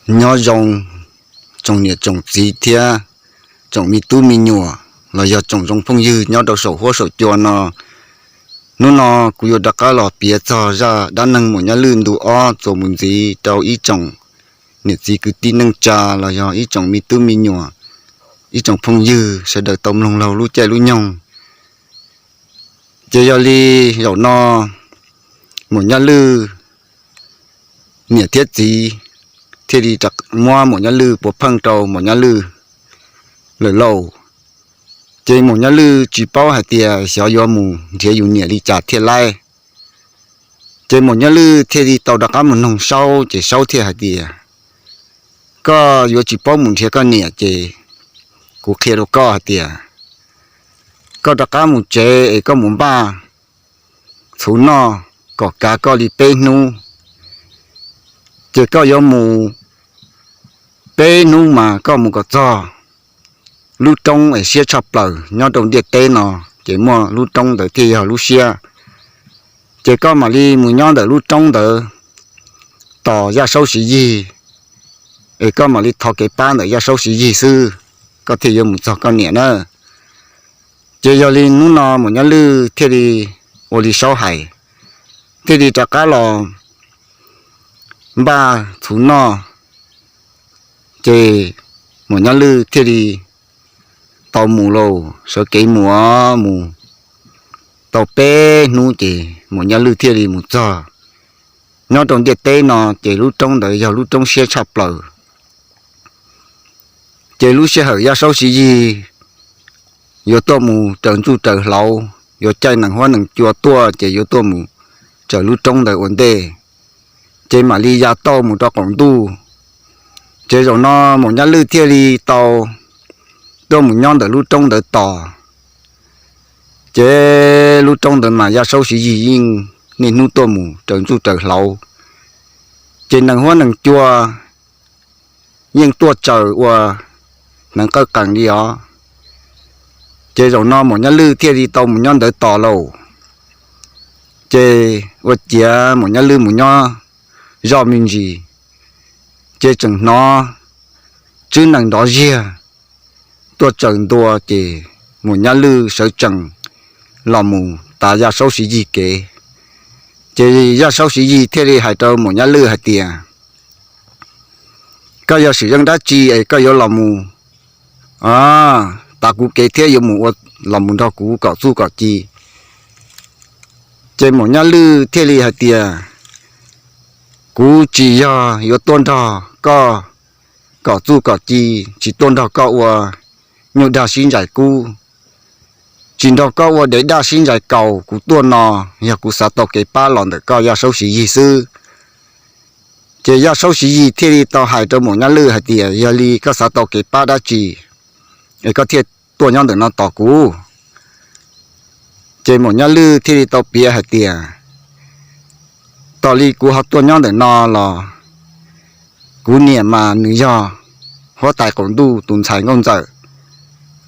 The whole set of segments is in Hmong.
Nyob zoo tsoom niam tsoom txiv thiab tsoom me tub me nyuam los yog tsoom zoo phooj ywg nyob rau saum huab saum cua no. Hnub no kuv yuav rov qab los piav txog zaj dab neeg Maum Nyaj Lwj ntu ob txuas mus ntxiv rau ib tsoom niam txiv kwv tij neej tsa los yog ib tsoom me tub me nyuam, ib tsoom phooj ywg sawv daws tau mloog laug lub caij lub nyoog. Ces yog li zaum no Maum Nyaj Lwj niam thiab txiv thiaj li muab Maum Nyaj Lwj puas pheej rau Maum Nyaj Lwj lawm lauj. Ces Maum Nyaj Lwj tsis paub hais tias xyov yuav mus nrhiav yus niam li cas thiaj laib. Ces Maum Nyaj Lwj thiaj li tau rov qab mus noog Saub, ces Saub thiaj hais tias, koj yuav tsis paub mus nrhiav koj niam ces kuv qhia rau koj hais tias koj rov qab mus tsev es koj mus npaj txhuv noj kom kav koj li peb hnub. Ces koj yuav mus peb hnub mas koj mus kom txog lub roob es siab tshaj plaws nyob rau ntiaj teb no, ces muaj lub roob ntawd thiaj yog lub siab. Ces koj mam li mus nyob ntawm lub roob ntawd tos Yaj Saub Siv Yig, es koj mam li thov kev pab ntawm Yaj Saub Siv Yig xwb, koj thiaj yuav mus txog koj niam na. Ces yog li hnub no Maum Nyaj Lwj thiaj li ua li Saub hais, thiaj li rov qab los npaj txhuv noj. Ces Maum Nyaj Lwj thiaj li tau mus lauj, sawv kev mus mus tau peb hnub ces Maum Nyaj Lwj thiaj li mus txog nyob rau ntiaj teb no, ces lub roob ntawd yog lub roob siab tshaj plaws. Ces lub sij hawm Yaj Saub Siv Yig yuav tuaj mus raws ntsuj raws hlauv, yuav caij nees huab nees cua tuaj, ces yuav tuaj mus raws lub roob ntawd ua ntej, ces mam li ya tauj mus rau qaum ntuj. Ces zaum no Maum Nyaj Lwj thiaj li tau tuaj mus nyob ntawm lub roob ntawd tos. Ces lub roob ntawd mas Yaj Saub Siv Yig yeej niaj hnub tuaj mus raws ntsuj raws hlauv, ces nees huab nees cua yeej tuaj tsaws ua hneev qawj qees li os. Ces zaum no Maum Nyaj Lwj thiaj li tau mus nyob ntawd tos lauj. Ces ua ciav Maum Nyaj Lwj mus nyob zoj me ntsis, ces tseem hnov tswb nees nrov ziag tuaj tsaws ntua, ces Maum Nyaj Lwj sawv tsees los mus tav Yaj Saub Siv Yig kev. Ces Yaj Saub Siv Yig thiaj li hais rau Maum Nyaj Lwj hais tias, koj yog sim zeej dab tsi es koj yuav los mus tav kuv kev thiab yuav mus ua, los mus nrog kuv kom txuj kom ci? Ces Maum Nyaj Lwj thiaj li hais tias, kuv tsis yog yuav tuaj nrog koj kom txuj kom ci, tsis tuaj nrog koj ua nyuj dag sib ntsais kub, tsis nrog koj ua dev daj sib ntsais kaus. Kuv tuaj no yog kuv xav tau kev pab los ntawm koj Yaj Saub Siv Yig xwb. Ces Yaj Saub Siv Yig thiaj li tau hais rau Maum Nyaj Lwj hais tias, yog li koj xav tau kev pab dab tsi es koj thiaj tuaj nyob ntawm no tos kuv? Ces Maum Nyaj Lwj thiaj li tau piav hais tias, tos li kuv ho tuaj nyob ntawm no los kuv niam mas nws yog huab tais qaum ntuj tus ntxhais nkauj ntxawm,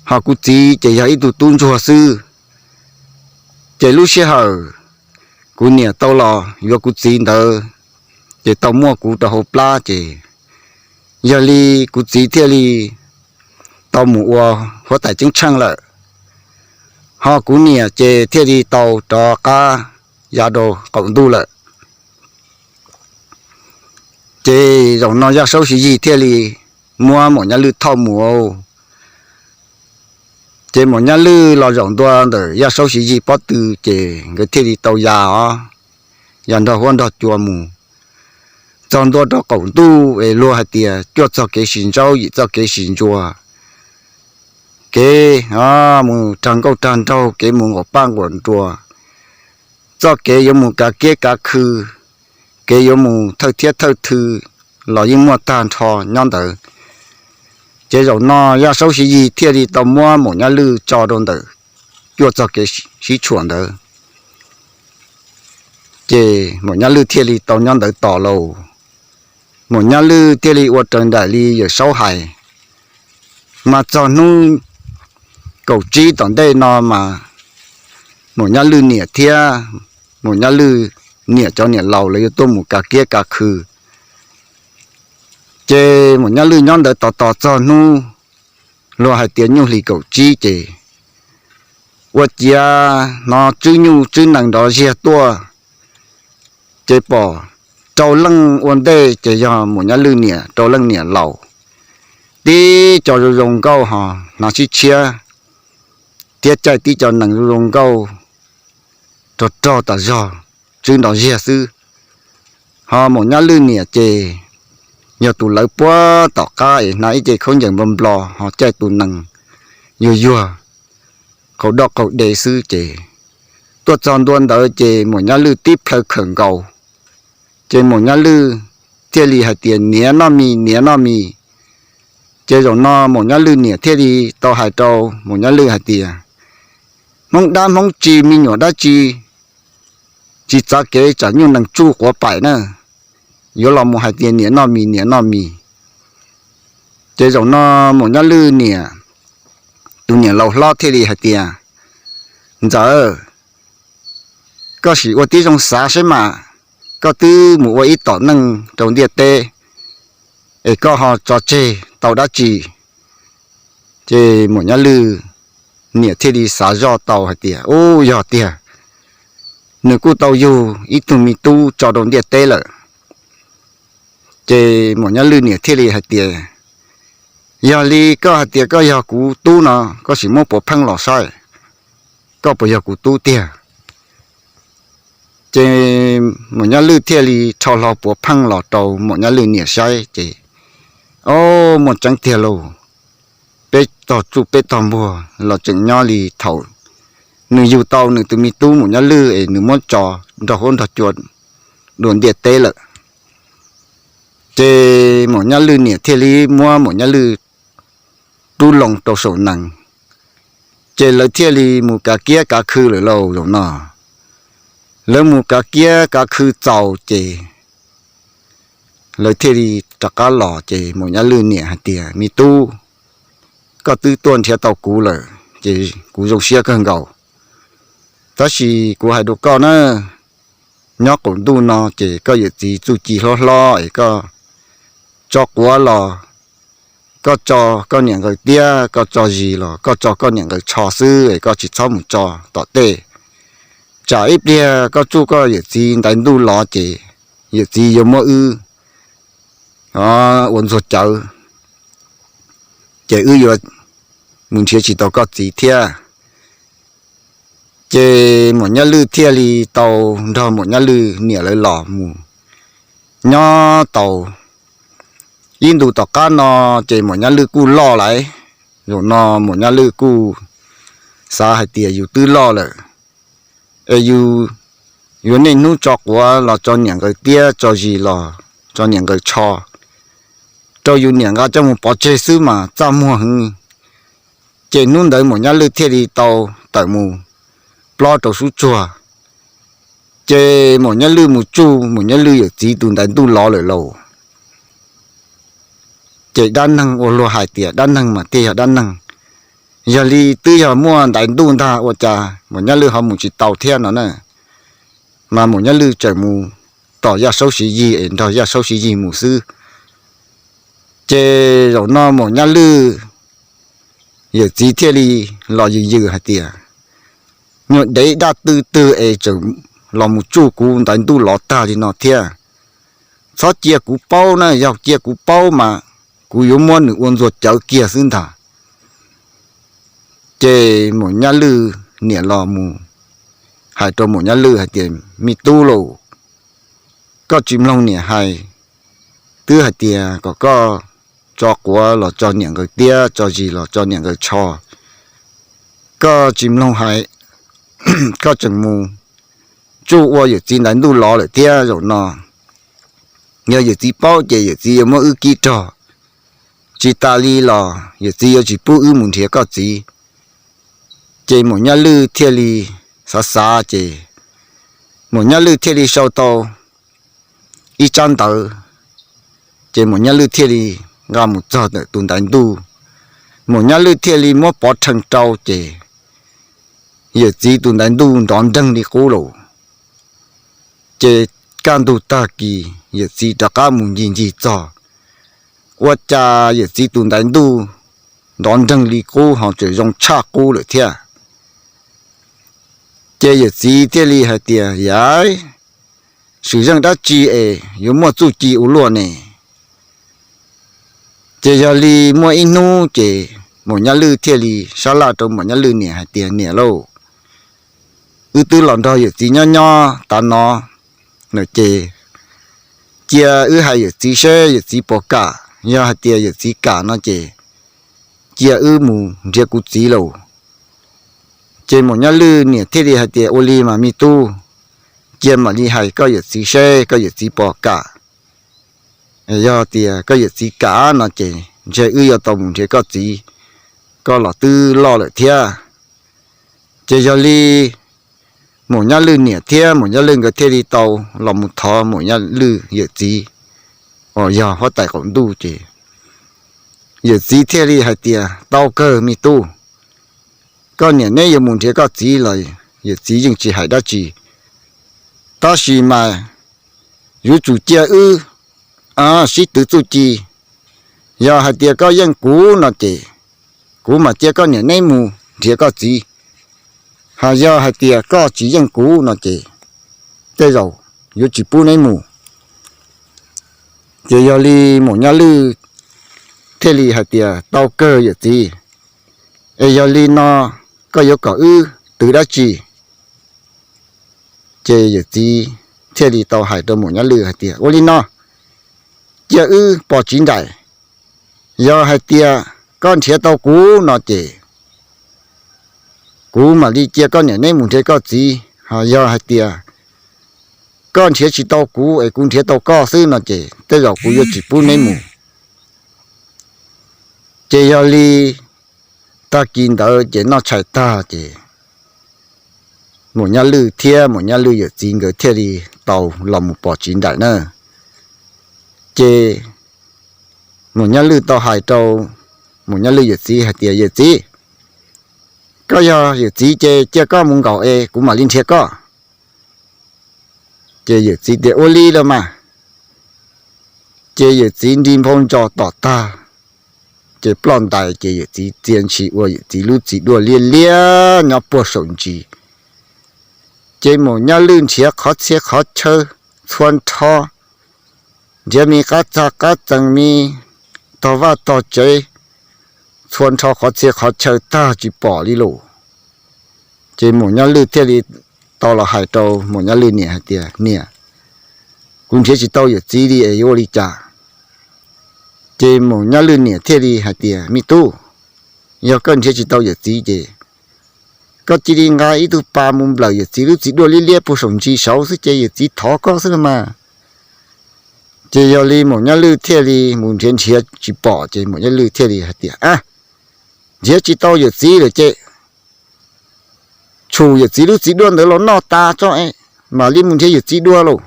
ho kuv txiv ces yog ib tug tub ntsuag xwb. Ces lub sij hawm kuv niam tau los yuav kuv txiv ntawd, ces tau muaj kuv rau hauv plab, ces yog li kuv txiv thiaj li tau mus ua huab tais ceeb tsheej lawm, ho kuv niam ces thiaj li tau rov qab ya rau qaum ntuj lawm. Ces zaum no Yaj Saub Siv Yig thiaj li muab Maum Nyaj Lwj thauj mus. Ces Maum Nyaj Lwj los zaum ntua ntawm Yaj Saub Siv Yig pob tw, ces nkawd thiaj li tau ya os, ya nrog huab nrog cua mus. Txog ntua rau qaum ntuj es luag hais tias cuaj txoj kev sim ntsaub yim txoj kev sim ntsuas, kev mus rag nkauj rag nraug, kev mus nquas paj nquas nruas, txoj kev yuav mus kav kiab kav khw, kev yuav mus thawj thiab thawj thw los yeej muaj tag nrho nyob ntawd. Ces zaum no Yaj Saub Siv Yig thiaj li tau muab Maum Nyaj Lwj tso rau ntawm cuaj txoj kev sib tshuam ntawd. Ces Maum Nyaj Lwj thiaj li tau nyob ntawd tos lauj. Maum Nyaj Lwj thiaj li ua raws nraim li Yawm Saub hais, mas txog hnub kaum tsib tom ntej no mas Maum Nyaj Lwj niam thiab Maum Nyaj Lwj niam cov niam laus lawv yuav tuaj mus kav kiab kav khw. Ces Maum Nyaj Lwj nyob ntawd tos tos txog hnub luag hais tias nyuj hlis kaum tsib ces ua ciav hnov tswb nyuj tswb nees nrov ziag tuaj, ces pom rau leej ua ntej ces yog Maum Nyaj Lwj niam, rau leej niam laus, tib co zoo zoo nkauj ho hnav sib tshiab thiab caij tib co nees zoo zoo nkauj rog rog tas zog, tswb nrov ziag xwb. Ho Maum Nyaj Lwj niam ces yog tus lawv puag tom qab es hnav ib ce khaub ncaws nplo nplo ho caij tus nees yuag yuag, qaug doj qaug de xwb ces tuaj txog ntua ntawd ces Maum Nyaj Lwj tib plhaw khawm nkaus. Ces Maum Nyaj Lwj thiaj li hais tias, Niam noj mis, niam noj mis. Ces zaum no Maum Nyaj Lwj niam thiaj li tau hais rau Maum Nyaj Lwj hais tias, Hmoob dab Hmoob tsi, me nyuam dab tsi tsis txav kev tsam nyuj nees tsuj quav paim na, yuav los mus hais tias niam noj mis, niam noj mis. Ces zaum no Maum Nyaj Lwj niam, tus niam laus hlob thiaj li hais tias, Ntxawm, koj sim ua tib zoo xav saib mas, koj twb mus ua ib tom neej rau ntiaj teb es koj ho tso tseg tau dab tsi? Ces Maum Nyaj Lwj niam thiaj li xav zoj tau hais tias, Ub, yog tiag, nws kuj tau yug ib tug me tub tso rau ntiaj teb lawm. Ces Maum Nyaj Lwj niam thiaj li hais tias, Yog li koj hais tias koj yog kuv tub no, koj sim muab puav pheej los saib, koj puas yog kuv tub tiag? Ces Maum Nyaj Lwj thiaj li rho hlo puav pheej los rau Maum Nyaj Lwj niam saib ces, Ob, muaj tseeb tiag lauj, peb tog tsuj peb tog npuag los tseem nyob li thaum nws yug tau nws tus me tub Maum Nyaj Lwj es nws muab tso nrog huab nrog cua dua ntiaj teb lawm. Ces Maum Nyaj Lwj niam thiaj li muab Maum Nyaj Lwj rub loo rau saum nees, ces lawv thiaj li mus kav kiab kav khw lawm lauj zaum no. Lawv mus kav kiab kav khw txaus ces lawv thiaj li rov qab los ces Maum Nyaj Lwj niam hais tias, Me tub, koj twb tuaj nrhiav tau kuv lawm ces kuv zoo siab kawg nkaus. Tab sis kuv hais rau koj na, nyob qaum ntuj no ces koj yawm txiv txuj ci hlob hlob es koj tso quav los koj tso koj niam nqawd tiab, koj tso zis los koj tso koj niam nqawd tsho xwb es koj tsis txhob mus tso tom tej. Tsam ib pliag koj tsuj koj yawm txiv ntaiv ntuj los ces yawm txiv yuav muab wb ua ntxuag cawv, ces wb yuav mus nrhiav tsis tau koj txiv thiab. Ces Maum Nyaj Lwj thiaj li tau nrog Maum Nyaj Lwj niam lawv los mus nyob tau ib ntus tom qab no, ces Maum Nyaj Lwj kuj loj lawm. Zaum no Maum Nyaj Lwj kuj xav hais tias yus twb loj lawm es yus yuav niaj hnub tso quav los tso niam nqawd tiab, tso zis los tso niam nqawd tsho rau yus niam nqa coj mus pov tseg xwb mas txaj muag heev. Ces hnub ntawd Maum Nyaj Lwj thiaj li tau tawm mus plob rau sub tsuag. Ces Maum Nyaj Lwj mus tsuj Maum Nyaj Lwj yawm txiv tus ntaiv ntuj lov lawm lauj. Ces dab neeg uas luag hais tias dab neeg mas thiaj yog dab neeg, yog li twb yog muaj ntaiv ntuj ntag ua cas Maum Nyaj Lwj ho mus tsis tau thiab no na. Mas Maum Nyaj Lwj tseem mus tos Yaj Saub Siv Yig es nrog Yaj Saub Siv Yig mus xwb. Ces zaum no Maum Nyaj Lwj yawm txiv thiaj li los yws yws hais tias, Nyuag dev daj tw twg es tseem los mus tsuj kuv ntaiv ntuj lov tag li no thiab? Txhob cia kuv paub na, yog cia kuv paub mas kuv yuav muab nws ua ntxuag cawv kiag xwb ntag. Ces Maum Nyaj Lwj niam los mus hais rau Maum Nyaj Lwj hais tias, Me tub lauj, koj tsis mloog niam hais, twb hais tias kom koj tso quav los tso niam nqawd tiab, tso zis los tso niam nqawd tsho, koj tsis mloog hais, koj tseem mus tsuj ua yawm txiv ntaiv ntuj lov lawm thiab. Zaum no yog yawm txiv paub ces yawm txiv yuav muab wb kib rog, tsis tas li los yawm txiv yuav tsis pub wb mus nrhiav koj txiv. Ces Maum Nyaj Lwj thiaj li xav xav ces Maum Nyaj Lwj thiaj li sau tau ib tsab ntawv, ces Maum Nyaj Lwj thiaj li nqa mus txog ntawm tus ntaiv ntuj. Maum Nyaj Lwj thiaj li muab pov rhees rau ces yawm txiv tus ntaiv ntuj nrov nreeg li qub lawm. Ces kaj ntug tag kis yawm txiv rov qab mus ncig ncig txog ua cas yawm txiv tus ntaiv ntuj nrov nreeg li qub ho tseem zoo tshaj qub lawm thiab. Ces yawm txiv thiaj li hais tias, Yam, swm zeej dab tsi es yuav muaj txuj ci ua luaj ne? Ces yog li muaj ib hnub ces Maum Nyaj Lwj thiaj li sab laj rau Maum Nyaj Lwj niam hais tias, Niam lauj, wb twb los nrog yawm txiv nyob nyob tav no, ces cia wb hais yawm txiv seb yawm txiv puas kam. Yog hais tias yawm txiv kam no ces cia wb mus nrhiav kuv txiv lauj. Ces Maum Nyaj Lwj niam thiaj li hais tias, Ua li mas me tub, cia mam li hais koj yawm txiv seb koj yawm txiv puas kam. Yog tias koj yawm txiv kam no ces ntshe wb yuav tau mus nrhiav koj txiv, koj los twb loj lawm thiab. Ces yog li Maum Nyaj Lwj niam thiab Maum Nyaj Lwj nkawd thiaj li tau los mus thov Maum Nyaj Lwj yawm txiv uas yog huab tais qaum ntuj ces yawm txiv thiaj li hais tias, Tau kawg me tub, koj niam neb yuav mus nrhiav koj txiv los yawm txiv yeej tsis hais dab tsi, tab sis mas yuav tsum cia wb sib twv txuj ci. Yog hais tias koj yeej kuv no ces kuv mam cia koj niam neb mus nrhiav koj txiv, ho yog hais tias koj tsis yeej kuv no ces tej zaum yuav tsis pub neb mus. Ces yog li Maum Nyaj Lwj thiaj li hais tias, Tau kawg yawm txiv, es yog li no koj yuav kom wb twv dab tsi? Ces yawm txiv thiaj li tau hais rau Maum Nyaj Lwj hais tias, Ua li no, cia wb pom tsiv nraim. Yog hais tias koj nrhiav tau kuv no ces kuv mam li cia koj niam neb mus nrhiav koj txiv, ho yog hais tias koj nrhiav tsis tau kuv es kuv nrhiav tau koj xwb no ces tej zaum kuv yuav tsis pub neb mus. Ces yog li tag kis ntawd ces noj tshais tag ces Maum Nyaj Lwj thiab Maum Nyaj Lwj yawm txiv nkawd thiaj li tau los mus pom tsiv nraim na. Ces Maum Nyaj Lwj tau hais rau Maum Nyaj Lwj yawm txiv hais tias, Yawm txiv, koj yog yawm txiv ces cia koj mus nkaum es kuv mam li nrhiav koj. Ces yawm txiv tias, Ua li los mas. Ces yawm txiv nrig nphau ntsos tom tag, ces ploj ntais ces yawm txiv txia ntshis ua yawm txiv lub txiv duaj liab liab nyob puag saum ntsis. Ces Maum Nyaj Lwj nrhiav qhov txhia qhov chaw txhua nrho, nrhiav me qab txag qab txees, me tog vaj tog tsev, txhua nrho qhov txhia qhov chaw tag tsis pom li lauj. Ces Maum Nyaj Lwj thiaj li tau los hais rau Maum Nyaj Lwj niam hais tias, Niam, kuv nrhiav tsis tau yawm txiv li es yuav ua li cas? Ces Maum Nyaj Lwj niam thiaj li hais tias, Me tub, yog koj nrhiav tsis tau yawm txiv ces koj cia li nqa ib tug pas mus nplawm yawm txiv lub txiv duaj liab liab puag saum ntsis saud xwb ces yawm txiv thov koj xwb los mas. Ces yog li Maum Nyaj Lwj thiaj li mus nrhiav nrhiav tsis pom ces Maum Nyaj Lwj thiaj li hais tias, A, nrhiav tsis tau yawm txiv lawm ces tshum yawm txiv lub txiv duaj ntawd los noj tas tso es mam li mus nrhiav yawm txiv dua lauj.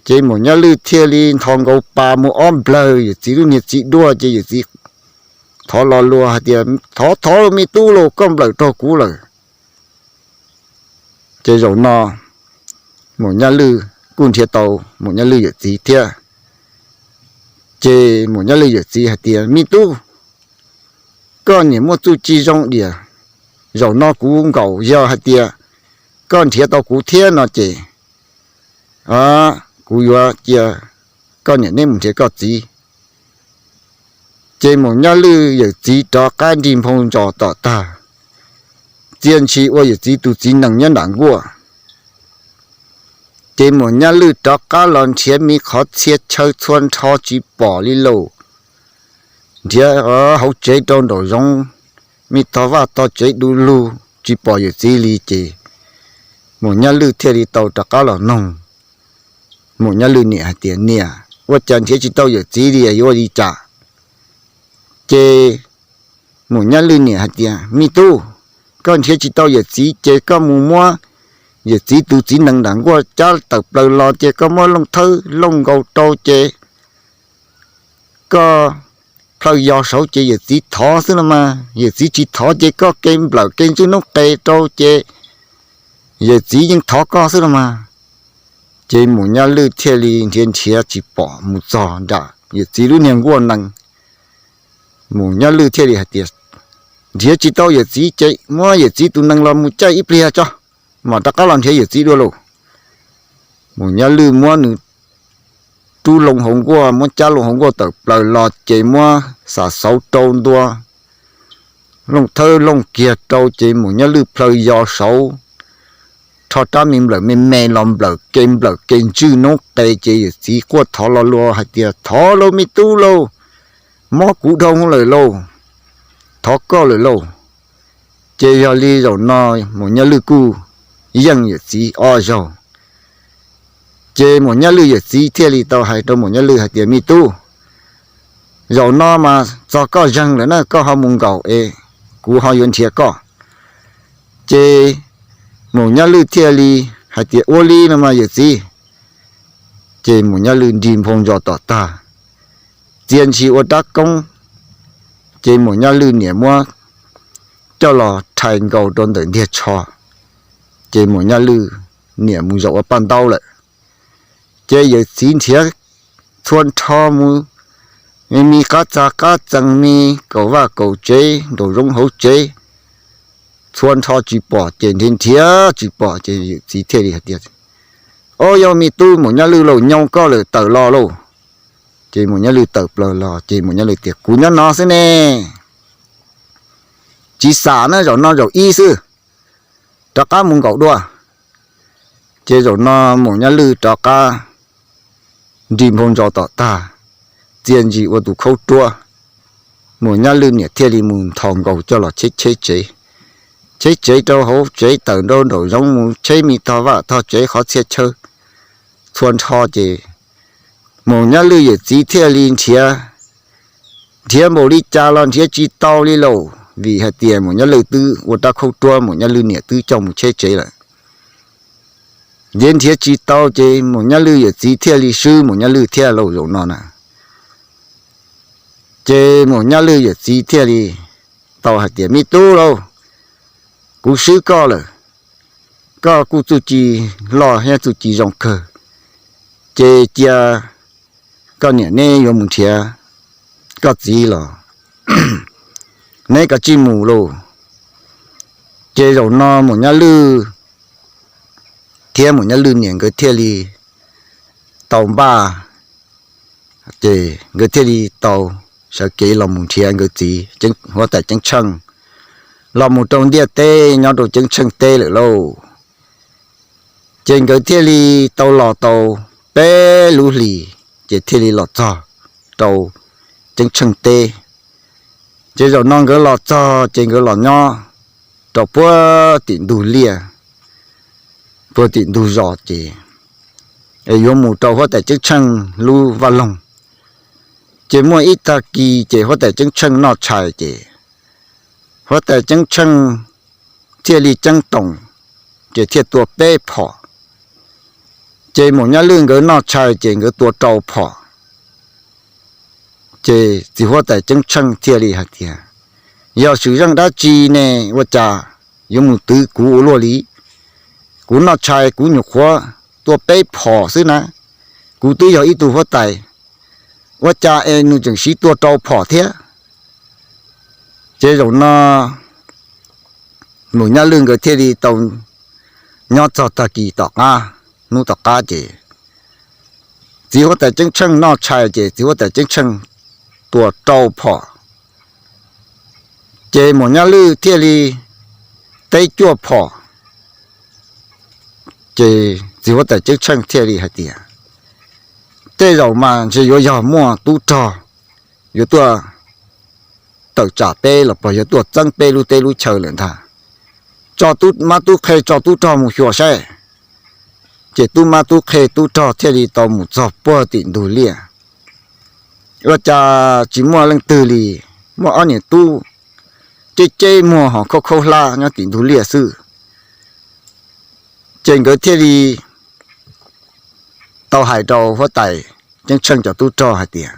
Ces Maum Nyaj Lwj thiaj li nthos nkaus pas mus ob nplawg yawm txiv lub niag txiv duaj ces yawm txiv thov lo lus hais tias, Thov thov me tub lauj, koj nplawm raug kuv lawm. Ces zaum no Maum Nyaj Lwj kuj nrhiav tau Maum Nyaj Lwj yawm txiv thiab. Ces Maum Nyaj Lwj yawm txiv hais tias, Me tub, koj niam muaj txuj ci zoo diam, zaum no kuv nkaum, yog hais tias koj nrhiav tau kuv thiab no ces kuv yuav cia koj niam neb mus nrhiav koj txiv. Ces Maum Nyaj Lwj yawm txiv rov qab nrig nphoo ntsos tom tag, txia ntshis ua yawm txiv tus txiv nees nyob nram nkuaj. Ces Maum Nyaj Lwj rov qab los nrhiav me qhov txhia chaw txhua nrho tsis pom li lauj. Nrhiav hauv tsev rau nraum zoov, me tog vaj tog tsev du lug tsis pom yawm txiv li ces Maum Nyaj Lwj thiaj li tau rov qab los noog Maum Nyaj Lwj niam hais tias, Niam, ua cas nrhiav tsis tau yawm txiv li, yuav ua li cas? Ces Maum Nyaj Lwj niam hais tias, Me tub, koj nrhiav tsis tau yawm txiv ces koj mus muab yawm txiv tus txiv nees nram nkuaj cab tawm plaws los ces koj muab looj thawb looj nkaus rau ces koj plhaw yos saud ces yawm txiv thov xwb los mas. Yawm txiv tsis thov ces koj ke nplawm ke ntsuj noob qes rau ces yawm txiv yeej thov koj xwb los mas. Ces Maum Nyaj Lwj thiaj li nrhiav nrhiav tsis pom mus txog nram yawm txiv lub niag nkuaj nees. Mus Nyaj Lwj thiaj li hais tias, nrhiav tsis tau yawm txiv ces muab yawm txiv tus nees los mus caij ib pliag tso, mam rov qab los nrhiav yawm txiv dua lauj. Mus Nyaj Lwj muab nws rub loo hauv nkuaj, muab cab loo hauv nkuaj tawm plaws los ces muab xav xauv rau ntua, looj thawb looj kiag rau ces Mus Nyaj Lwj plhaw yos saud, rho rab me nplawm me me los nplawm ke nplawm ke ntswj noob qes ces yawm txiv quaj thov lo lus hais tias, thov lauj me tub lauj, mob kuv dhau lawm lauj, thov koj lawm lauj. Ces yog li zaum no Mus Nyaj Lwj kuj yeej yawm txiv ob zaug. Ces Mus Nyaj Lwj yawm txiv thiaj li tau hais rau Mus Nyaj Lwj hais tias, me tub, zaum no mas txog koj zeeg lawm na, koj ho mus nkaum es kuv ho yuav nrhiav koj. Ces Mus Nyaj Lwj thiaj li hais tias, ua li no mas yawm txiv. Ces Mus Nyaj Lwj nrig nphoo ntsos tom tag, txia ntshis ua rab koob, ces Mus Nyaj Lwj niam muab coj los rhais nkaus rau ntawm ntiag tsho, ces Mus Nyaj Lwj niam mus zaum ua paj ntaub lawm. Ces yawm txiv nrhiav txhua nrho mus, me qab txag qab txee, me kaum vaj kaum tsev, nraum zoov hauv tsev, txhua nrho tsis pom, ces nrhiav nrhiav tsis pom, ces yawm txiv thiaj li hais tias, o, yog me tub Mus Nyaj Lwj lauj, nyoo koj lawm, tawm los lauj. Ces Mus Nyaj Lwj tawm plaws los, ces Mus Nyaj Lwj tias, kuv nyob no xwb ne, tsis xam na, zaum no zaum ib xwb, rov qab mus nkaum dua. Ces zaum no Mus Nyaj Lwj rov qab nrig nphoo ntsos tom tag, txia ntsis ua tus khaub ruab, Mus Nyaj Lwj niam thiaj li mus nthos nkaus coj los cheb cheb tsev. Cheb tsev rau hauv tsev, tawm nraum zoov mus cheb me tog vaj tog tsev qhov txhia chaw txhua nrho, ces Mus Nyaj Lwj yawm txiv thiaj li nrhiav, nrhiav npaum li cas los nrhiav tsis tau li lauj, vim hais tias Mus Nyaj Lwj twb ua rab khaub ruab, Mus Nyaj Lwj niam twb coj mus cheb tsev lawm. Nrhiav nrhiav tsis tau ces Mus Nyaj Lwj yawm txiv thiaj li swb Mus Nyaj Lwj thiab lauj zaum no na. Ces Mus Nyaj Lwj yawm txiv thiaj li tau hais tias, me tub lauj, kuv swb koj lawm, koj kuj txuj ci loj thiab txuj ci zoo kawg, ces cia koj niam neb yuav mus nrhiav koj txiv los neb kav tsij mus lauj. Ces zaum no Mus Nyaj Lwj thiab Mus Nyaj Lwj niam nkawd thiaj li tau npaj, ces nkawd thiaj li tau sawv kev los mus nrhiav nkawd txiv huab tais Ceeb Tsheej, los mus rau ntiaj teb nyob rau Ceeb Tsheej teb lawm lauj. Ces nkawd thiaj li tau los tau peb lub hlis, ces thiaj li los txog rau Ceeb Tsheej teb. Ces zaum no nkawd los txog ces nkawd los nyob rau puag tim ntug liaj, puag tim ntug zos ces yuav mus rau huab tais Ceeb Tsheej lub vaj loog. Ces muaj ib tag kis ces huab tais Ceeb Tsheej noj tshais ces huab tais Ceeb Tsheej thiaj li ceeb toom, ces thiaj tua peb phom. Ces Mus Nyaj Lwj nkawd noj tshais ces nkawd tua rau phom. Ces txiv huab tais Ceeb Tsheej thiaj li hais tias, yog swm zeej dab tsi ne, ua cas yuav mus twv kuv ua luaj li? Kuv noj tshais kuv nyuam qhuav tua peb phom xwb na, kuv twb yog ib tug huab tais, ua cas es nws tseem siv tua rau phom thiab? Ces zaum no Mus Nyaj Lwj nkawd thiaj li tau nyob txog tag kis tom qab, hnub tom qab ces txiv huab tais Ceeb Tsheej noj tshais ces txiv huab tais Ceeb Tsheej tua rau phom, ces Mus Nyaj Lwj thiaj li teb cuaj phom. Ces txiv huab tais Ceeb Tsheej thiaj li hais tias, tej zaum mas ntshe yuav yog muaj tub rog yuav tuaj tawm tsam peb los puas yuav tuaj txeeb peb lub teb lub chaw lawm ntag. Tso tub mab tub qhe tso tub rog mus xyuas saib. Ces tub mab tub qhe tub rog thiaj li tau mus txog puag tim ntug liaj. Ua cas tsis muaj leej twg li, muaj ob niam tub ceb ceb muag ho khaub khaub hlab nyob tim ntug liaj xwb. Ces nkawd thiaj li tau hais rau huab tais Ceeb Tsheej cov tub rog hais tias,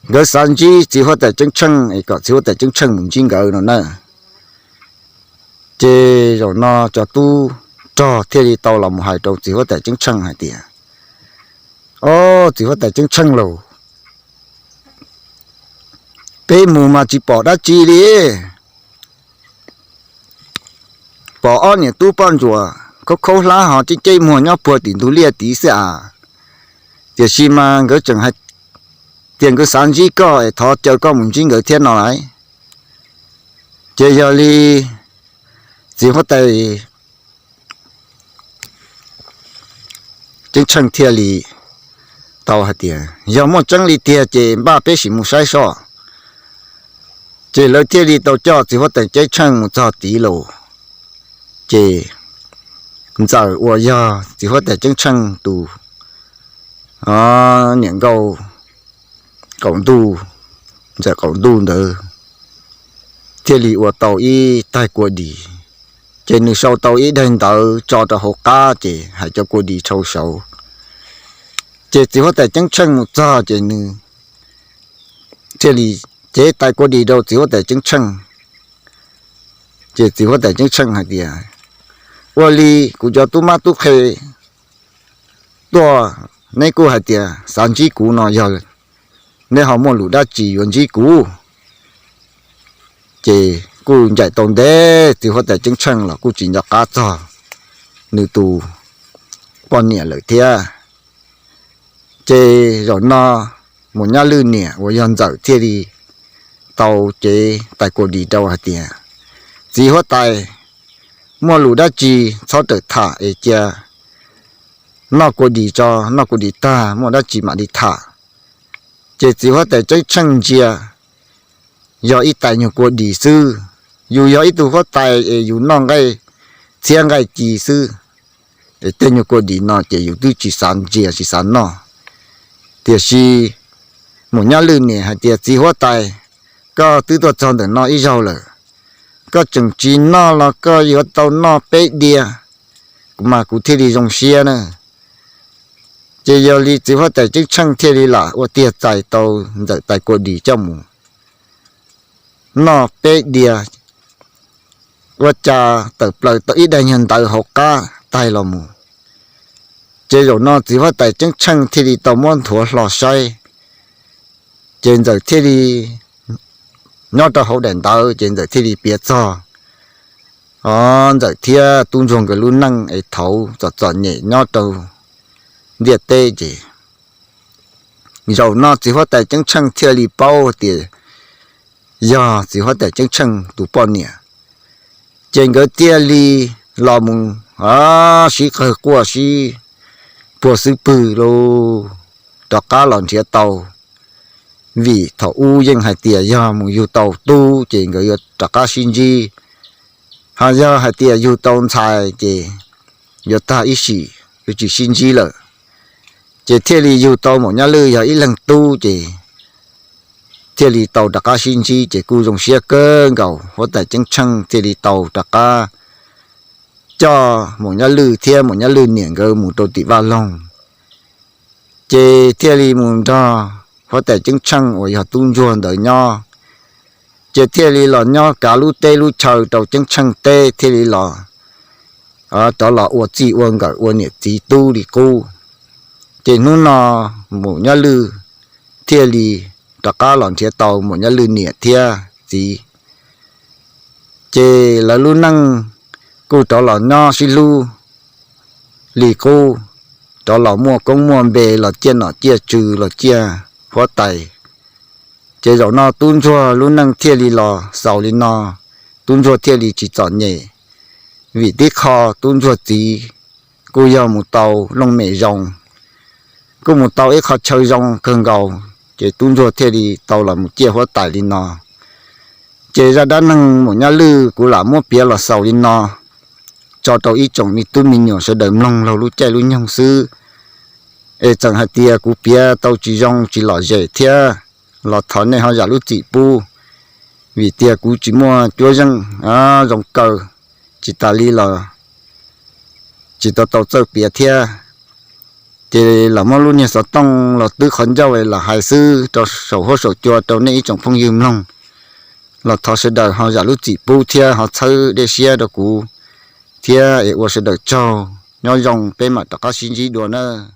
nkawd xav ntsib txiv huab tais Ceeb Tsheej es kom txiv huab tais Ceeb Tsheej mus ntsib nkawd no na. Ces zaum no cov tub rog thiaj li tau los mus hais rau txiv huab tais Ceeb Tsheej hais tias, o, txiv huab tais Ceeb Tsheej lauj, Peb mus mas tsis pom dab tsi li, pom ob niam tub poj ntsuam khaub khaub hlab ho ceb ceb muag nyob puag tim ntug liaj tid xwb as. Tiam sis mas nkawd tseem hais tias nkawd xav ntsib koj es thov caw koj mus ntsib nkawd thiab no lauj. Ces yog li txiv huab tais Ceeb Tsheej thiaj li tau hais tias yog muaj tseeb li tiag ces npaj peb sim mus saib soj. Ces lawv thiaj li tau coj txiv huab tais Ceeb Tsheej mus txog tid lawm. Ces ntxawm uas yog txiv huab tais Ceeb Tsheej tus niam nkauj qaum ntuj, ntxawm qaum ntuj ntawd thiaj li ua tau ib taig kua dis. Ces nws sau tau ib daim ntawv tso rau hauv qab ces hais cov kua dis rau saud. Ces txiv huab tais Ceeb Tsheej mus txog ces nws thiaj li cev tais kua dis rau txiv huab tais Ceeb Tsheej. Ces txiv huab tais Ceeb Tsheej hais tias, ua li kuv cov tub mab tub qhe tuaj, neb kuj hais tias xav ntsib kuv no yog neb ho muaj lus dab tsi yuav ntsib kuv? Ces kuj ncaim tau ntev txiv huab tais Ceeb Tsheej los kuj tsis nco qab txog nws tus poj niam lawm thiab. Ces zaum no Maum Nyaj Lwj niam uas yog ntxawm thiaj li tau cev tais kua dis rau hais tias, txiv huab tais, muaj lus dab tsi txhob rawm tham es cia noj kua dis tso, noj kua dis tag muaj dab tsi mam li tham. Ces txiv huab tais Ceeb Tsheej ntsia yog ib tais nyuag kua dis xwb. Yus yog ib tug huab tais es yus noj nqaij txhiab nqaij ci xwb, es tej nyuag kua dis no ces yus twb tsis xav ntsia tsis xav noj. Tiam sis Maum Nyaj Lwj niam hais tias, txiv huab tais, koj twb tuaj txog ntawm no ib zaug lawm, koj tseem tsis noj los koj yuav tau noj peb diav, kuv mas kuv thiaj li zoo siab na. Ces yog li txiv huab tais Ceeb Tsheej thiaj li lam ua tiag txais tau ntxawm tais kua dis coj mus noj peb diav, ua cas tawm plaws tau ib daim nyuag ntawv hauv qab taig los mus. Ces zaum no txiv huab tais Ceeb Tsheej thiaj li tau muab nthuav hlo saib, ces ntxawm thiaj li nyob rau hauv daim ntawv ces ntxawm thiaj li piav txog, o, ntxawm thiab tub ntsuag nkawd lub neej es thaum txom txom nyem nyob rau ntiaj teb ces zaum no txiv huab tais Ceeb Tsheej thiaj li paub tias yog txiv huab tais Ceeb Tsheej tus poj niam. Ces nkawd thiaj li los mus, o, sib qawg quaj sib puag xub pwg los rov qab los nrhiav tau. Vim thaum ub yeej hais tias yog mus yug tau tub ces nkawd yuav rov qab sib ntsib, ho yog hais tias yug tau ntxhais ces yuav tag ib sim yuav tsis sib ntsib lawm. Ces thiaj li yug tau Maum Nyaj Lwj yog ib leeg tub ces thiaj li tau rov qab sib ntsib ces kuj zoo siab kawg nkaus. Huab tais Ceeb Tsheej thiaj li tau rov qab coj Maum Nyaj Lwj thiab Maum Nyaj Lwj niam nkawd mus rau tim vaj loog, ces thiaj li mus nrog huab tais Ceeb Tsheej uas yog tub ntsuag ntawd nyob. Ces thiaj li los nyob kav lub teb lub chaw rau Ceeb Tsheej teb thiaj li los, rov los ua txij ua nkawm ua niam txiv tub li qub. Ces hnub no Maum Nyaj Lwj thiaj li rov qab los nrhiav tau Maum Nyaj Lwj niam thiab txiv. Ces lawv lub neej kuj rov los nyob sib hlub li qub, rov los muaj koob muaj npe los ciaj nom ciaj tswv los ciaj huab tais. Ces zaum no tub ntsuag lub neej thiaj li los xaus li no, tub ntsuag thiaj li tsis txom nyem. Vim tib qho tub ntsuag txiv kuj yog mus tau looj mem zoo, kuj mus tau ib qho chaw zoo kawg nkaus, ces tub ntsuag thiaj li tau los mus ciaj huab tais li no. Ces zaj dab neeg Maum Nyaj Lwj kuv lam muab piav los xaus li no tso rau ib tsoom me tub me nyuam sawv daws mloog laug lub caij lub nyoog xwb. Es txawm hais tias kuv piav tau tsis zoo tsis lom zem thiab los thov nej ho zam lub txim pub, vim tias kuv tsis muaj cuab yeej zoo kawg, tsis tas li los tsis tau tau txawj piav thiab. Ces los muab lub niag xov tooj los twb qhov ncauj los hais xwb rau saum huab saum cua rau nej ib tsoom phooj ywg mloog, los thov sawv daws ho zam lub txim pub thiab ho txhawb dej siab rau kuv thiab es ua sawv daws tsaug. Nyob zoo, peb mam rov qab sib ntsib dua nawb.